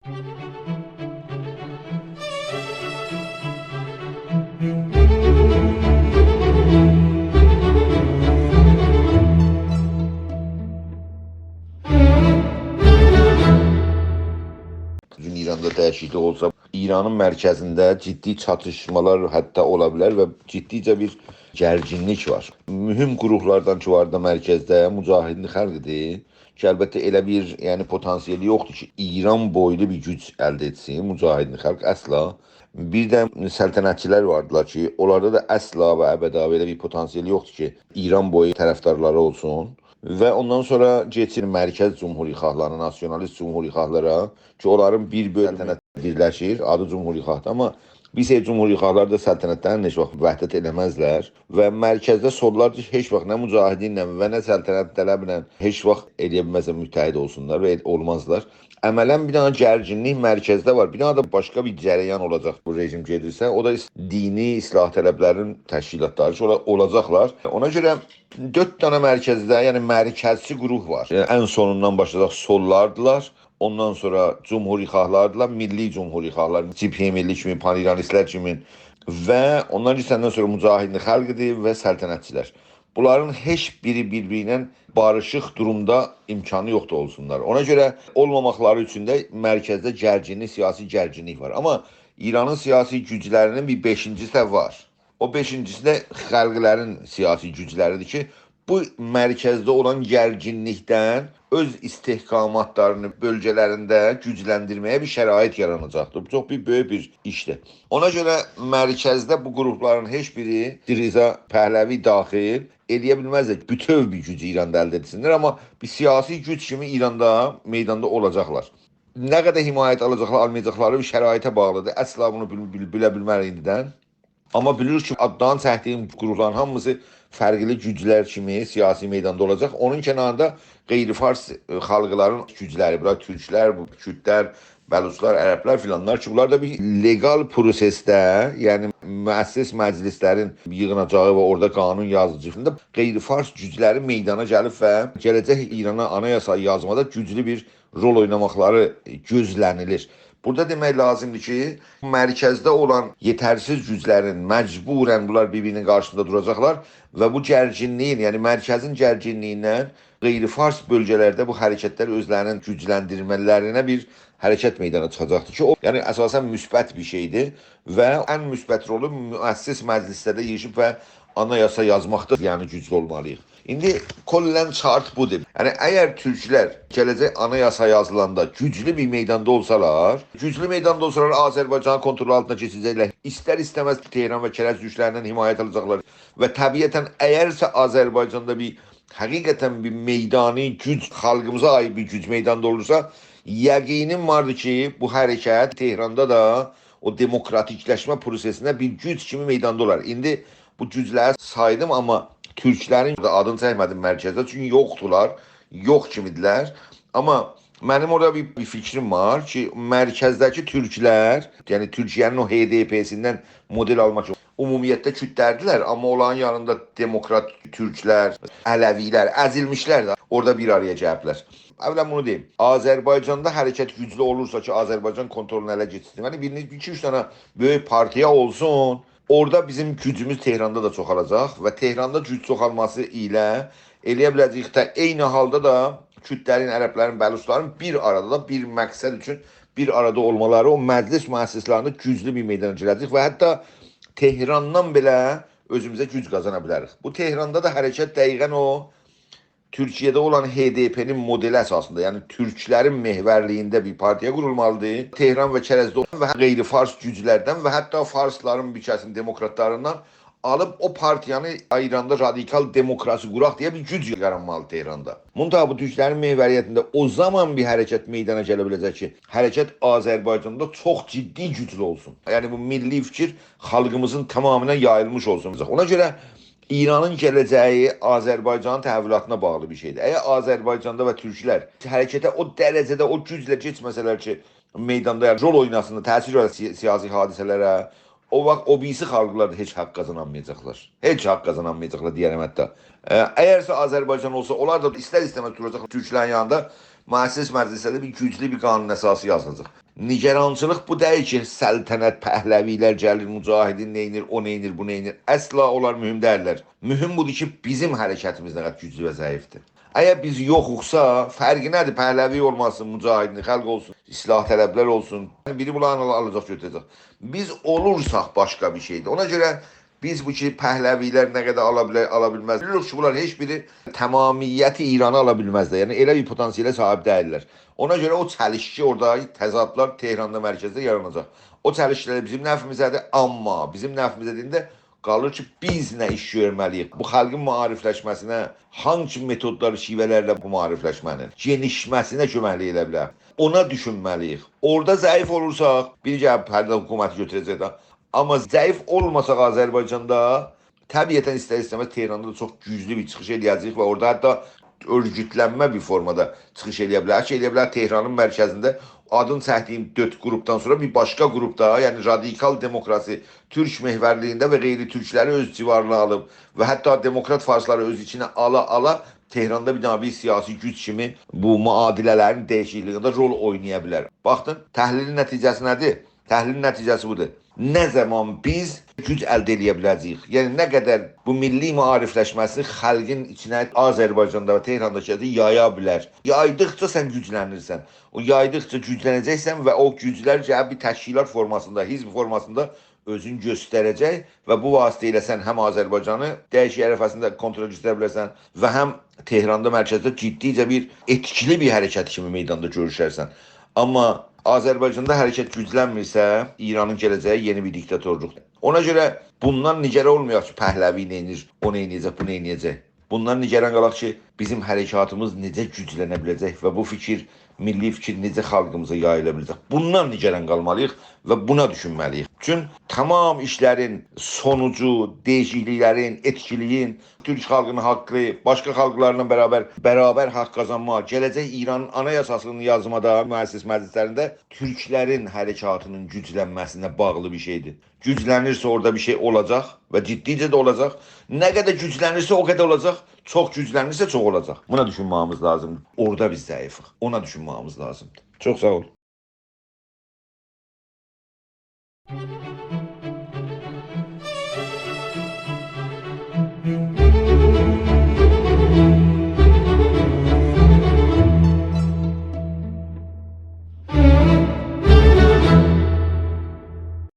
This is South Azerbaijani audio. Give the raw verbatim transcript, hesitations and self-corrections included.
بوگون ایراندا دییشیکلیک اولسا، ایرانین مرکزینده جدی چاتیشمالار حتی اولا بیلر و جدیجه بیر گرگینلیک وار. مهم گروپلاردان کی وار دا مرکزده، مجاهدین خلقیدیر کی، البته ائله بیر، یعنی، پتانسیلی یوخدور کی، ایران بویلو بیر گوج الده ائتسین، مجاهدین خلق اصلا. بیر ده سلطنتچیلر واردیلار کی، اونلاردا دا اصلا و ابدا بئله بیر پتانسیلی یوخدور کی، ایران بویو طرفدارلاری اولسون. و اوندان سونرا کئچیر مرکز جمهوری‌خواهلارا، ناسیونالیست جمهوری‌خواهلارا کی، اونلارین بیر بؤلومو بیرلشیر، آدی جمهوری‌خواهدیر، آمما بیر سری جمهوری‌خواهلار دا سلطنتلرینن هئچ واخت وحدت ائله‌مزلر و مرکزده سوللار هئچ واخت نه مجاهدینله و نه سلطنت‌طلبله هئچ واخت ائلیه بیلمزلر متحد اولسونلار و ائل-، اولمازلار. عملا بیر دنه گرگینلیک مرکزده وار. بیر دنه ده باشقا بیر جریان اولاجاق بو رژیم گئدیرسه، او دا ایس-، دینی اصلاح‌طلبلرین تشکیلاتلاری کی، اولا-، اولاجاقلار. اونا گؤره دؤرد دنه مرکزده، یعنی مرکزچی گروپ وار. یعنی ان سونوندان باشلایاق، سوللاردیلار، اوندان سونرا جمهوری‌خواهلاردیلار، میللی جمهوری‌خواهلار، جبهه ملی کیمی، پان‌ایرانیستلر کیمی و اوندان ایسه اوندان سونرا مجاهدین خلقیدیر و سلطنتچیلر. بونلارین هئچ بیری بیر-بیری ایله باریشیق دورومدا امکانی یوخدور اولسونلار. اونا گؤره اولماماقلاری اوچون ده مرکزده گرگینلیک، سیاسی گرگینلیک وار. آمما ایرانین سیاسی گوجلرینین بیر بئشینجیسی ده وار. او بئشینجیسی ده خلقلرین سیاسی گوجلریدیر کی، بو مرکزده اولان گرگینلیکدن اؤز استحکاماتلارینی بؤلگه‌لرینده گوجلندیرمه‌یه بیر شرایط یاراناجاقدیر. بو چوخ بیر بؤیوک بیر ایشدیر. اونا گؤره مرکزده بو گروپلارین هئچ بیری، رضا پهلوی داخیل، ائلیه بیلمزلر کی، بوتؤو بیر گوجو ایراندا الده ائتسینلر، آمما بیر سیاسی گوج کیمی ایراندا میداندا اولاجاقلار. نه قدر حمایت آلاجاقلار، آلمایاجاقلاری بیر شرایطه باغلیدیر. اصلا بونو بیل-، بیل-، بیله بیلمه‌ریک ایندیدن. آمما بیلیریک کی، آددان چکدیگیم گروپلارین هامیسی فرقلی گوجلر کیمی سیاسی میداندا اولاجاق. اونون کناریندا غیر فارس، ائ، خالقلارین گوجلری، بونلار تورکلر، بو کوردلر، بلوچلار، عربلر فیلانلار کی، بونلار دا بیر لگال پروسسده، یعنی مؤسس مجلسلرین ییغیناجاغی و اورادا قانون یازیجیلیغیندا غیر فارس گوجلری میدانا گلیب و گله‌جک ایرانا آنایاسا یازمادا گوجلو بیر رول اویناماقلاری گؤزله‌نیلیر. بورادا دئمک لازیمدیر کی، مرکزده اولان یئترسیز گوجلرین مجبوراً بونلار بیر-بیرینین قارشیسیندا دوراجاقلار و بو گرگینلیگین، یعنی مرکزین گرگینلیگیندن غیر فارس بؤلگه‌لرده بو حرکتلر اؤزلرینین گوجلندیرمه‌لرینه بیر حرکت میدانا چیخاجاقدیر کی، او، یعنی اساساً مثبت بیر شئیدیر و ان مثبت رولو مؤسس مجلسده ییغیشیب و آنایاسا یازماقدا، یعنی گوجلو اولمالیییق. ایندی کلاً چارت بودور. یعنی، اگر تورکلر گله‌جک آنایاسا یازیلاندا گوجلو بیر میداندا اولسالار، گوجلو میداندا اولسالار، آذربایجانین کونترولو آلتینا کئچه‌جکلر. ایستر-ایسته‌مز تهران و کرج گوجلریندن حمایت آلاجاقلار. و طبیعتاً، اگرسه آذربایجاندا بیر، حقیقتاً بیر میدانی گوج، خالقیمیزا عایید بیر گوج میداندا اولورسا، یقینیم واردیر کی، بو حرکت تهراندا دا او دموکراتیکلشمه پروسسینده بیر گوج کیمی میداندا اولار. ایندی بو گوجلری سایدیم، آمما تورکلرین دا آدینی چکمه‌دیم مرکزده، چونکی یوخدولار، یوخ کیمیدیرلر. آمما منیم اورادا بیر، بیر فیکریم وار کی، مرکزده‌کی تورکلر، یعنی تورکیه‌نین او ه‌دپ‌سیندن مدل آلماق اوچون، عمومیتده کوردلردیلر، آمما اونلارین یانیندا دموکرات تورکلر، علویلر، ازیلمیشلر ده اورادا بیر آرایا گلیبلر. اولاً بونو دئییم. آذربایجاندا حرکت گوجلو اولورسا کی، آذربایجان کونترولونو اله کئچیرسین، یعنی بیرینی، ایکی-اوچ دنه بؤیوک پارتیا اولسون، اورادا بیزیم گوجوموز تهراندا دا چوخالاجاق و تهراندا گوج چوخالماسی ایله ائلیه بیله‌جه‌ییک ده عینی حالدا دا کوردلرین، عربلرین، بلوچلارین بیر آرادا دا بیر مقصد اوچون بیر آرادا اولمالاری، او مجلس مؤسسلرینده گوجلو بیر میدانا گله‌جه‌ییک و حتی تهراندان بئله اؤزوموزه گوج قازانا بیلریک. بو تهراندا دا حرکت دقیقاً او تورکیه‌ده اولان ه‌دپ‌نین مدلی اساسیندا، یعنی تورکلرین محورلیگینده بیر پارتیا قورولمالیدیر. تهران و کرجده و غیر فارس گوجلردن و حتی فارسلارین بیر کسیم دموکراتلاریندان آلیب او پارتیانی ایراندا رادیکال دموکراسی قوراق دئیه بیر گوج یارانمالی تهراندا. منتها بو تورکلرین محوریتینده او زامان بیر حرکت میدانا گله بیله‌جک کی، حرکت آذربایجاندا چوخ جدی گوجلو اولسون. یعنی بو میللی فیکیر خالقیمیزین تمامینا یاییلمیش اولسون. اونا گؤره ایرانین گله‌جه‌یی آذربایجانین تحولاتینا باغلی بیر شئیدیر. اگر آذربایجاندا و تورکلر حرکته او درجه‌ده، او گوجله کئچمه‌سه‌لر کی، میداندا، یعنی، رول اویناسینلار، تأثیر یاراتسین سی-، سیاسی حادثه‌لره، او واخت او بیریسی خالقلار دا هئچ حاق قازانامایاجاقلار. هئچ حاق قازانامایاجاقلار، دئیه‌رم حتی. اه، اگرسه آذربایجان اولسا، اونلار دا ایستر-ایسته‌مز دوراجاق تورکلرین یانیندا، مؤسس مجلسده بیر گوجلو بیر قانون اساسی یازیلاجاق. نگرانچیلیق بو دئییل کی، سلطنت، پهلوی‌لر گلیر، مجاهدین نئینیر، او نئینیر، بو نئینیر. اصلا اونلار مهم دئییللر. مهم بودور کی، بیزیم حرکتیمیز نه قدر گوجلو و ضعیفدیر. اگر بیز یوخوقسا، فرقی نه‌دیر؟ پهلوی اولماسین، مجاهدین خلق اولسون، اصلاح‌طلب‌لر اولسون. بیری بونلارین آلا-، آلاجاق، گؤتوره‌جک. بیز اولورساق باشقا بیر شئیدیر. اونا گؤره بیز بو کی، پهلوی‌لر نه قدر آلا بیلر، آلا بیلمز. بیلیریک کی، بونلار هئچ بیری تمامیت ایرانی آلا بیلمزلر. یعنی، ائله بیر پتانسیله صاحیب دئییللر. اونا گؤره او چلیشکی اورادا، تضادلار تهراندا، مرکزده یاراناجاق. او چلیشکی‌لر بیزیم نفعیمیزه‌دیر، آمما بیزیم نفعیمیزه دئینده قالیر کی، بیز نه ایش گؤرمه‌لی‌ییک؟ بو خالقین معاریفلشمه‌سینه هانسی متودلار، شیوه‌لرله بو معاریفلشمه‌نین گئنیشمه‌سینه کؤمکلیک ائده بیلر؟ اونا دوشونمه‌لی‌ییک. اورادا ضعیف اولورساق، بیری گلیب هر ده حکومتی گؤتوره‌جک ده. آمما ضعیف اولماساق آذربایجاندا، طبیعتا ایستر-ایسته‌مز تهراندا دا چوخ گوجلو بیر چیخیش ائله‌یه‌جه‌ییک و اورادا حتی اؤرگوتلنمه بیر فورمادا چیخیش ائله‌یه بیلر. کی، ائله‌یه بیلر تهرانین مرکزینده آدین چکدیییم دؤرد گروپدان سونرا بیر باشقا گروپ دا، یعنی رادیکال دموکراسی، تورک محورلیگینده و غیر تورکلری اؤز جیوارینا آلیب و حتی دموکرات فارسلاری اؤز ایچینه آلا-آلا تهراندا بیر دنه بیر سیاسی گوج کیمی بو معادله‌لرین دییشیکلیگینده رول اوینایا بیلر. باخدین، تحلیلین نتیجه‌سی نه‌دیر؟ تحلیلین نتیجه‌سی بودور. نه زامان بیز گوج الده ائله‌یه بیله‌جه‌ییک؟ یعنی، نه قدر بو میللی معاریفلشمه‌سی خالقین ایچینه آذربایجاندا و تهراندا کی، یایا بیلر. یایدیقجا سن گوجلنیرسن. او یایدیقجا گوجلنه‌جکسن و او گوجلر گلیب بیر تشکیلات فورماسیندا، حزب فورماسیندا اؤزون گؤستره‌جک و بو واسطه ایله سن هم آذربایجانی دئییشیک عرفه‌سینده کنترل گتیره بیلرسن و هم تهراندا مرکزده جدیجه بیر ائتکیلی بیر حرکت کیمی میداندا گؤروشرسن. آمما آذربایجاندا حرکت گوجلنمیرسه، ایرانین گله‌جه‌یی یئنی بیر دیکتاتورلوقدور. اونا گؤره بوندان نگران اولمایاق کی، پهلوی نئینیر، او نئینیه‌جک، بو نئینیه‌جک. بوندان نگران قالاق کی، بیزیم حرکاتیمیز نئجه گوجلنه بیله‌جک و بو فیکیر، میللی فیکیر نئجه خالقیمیزا یاییلا بیله‌جک. بوندان نگران قالمالی‌ییق و بونا دوشونمه‌لی‌ییک. چون تمام ایشلرین سونوجو، دییشیکلیکلرین، ائتکیلیگین، تورک خالقینین حاقی، باشقا خالقلارلا برابر، برابر حاق قازانما، گله‌جک ایرانین آنایاساسینین یازمادا، مؤسس مجلسلرینده تورکلرین حرکاتینین گوجلنمه‌سینه باغلی بیر شئیدیر. گوجلنیرسه اورادا بیر شئی اولاجاق و جدیجه ده اولاجاق. نه قدر گوجلنیرسه او قدر اولاجاق، چوخ گوجلنیرسه چوخ اولاجاق. بونا دوشونمه‌ییمیز لازیمدیر. اورادا بیز ضعیفیک. اونا دوشونمه‌ییمیز لازیمدیر. چوخ ساغ اول.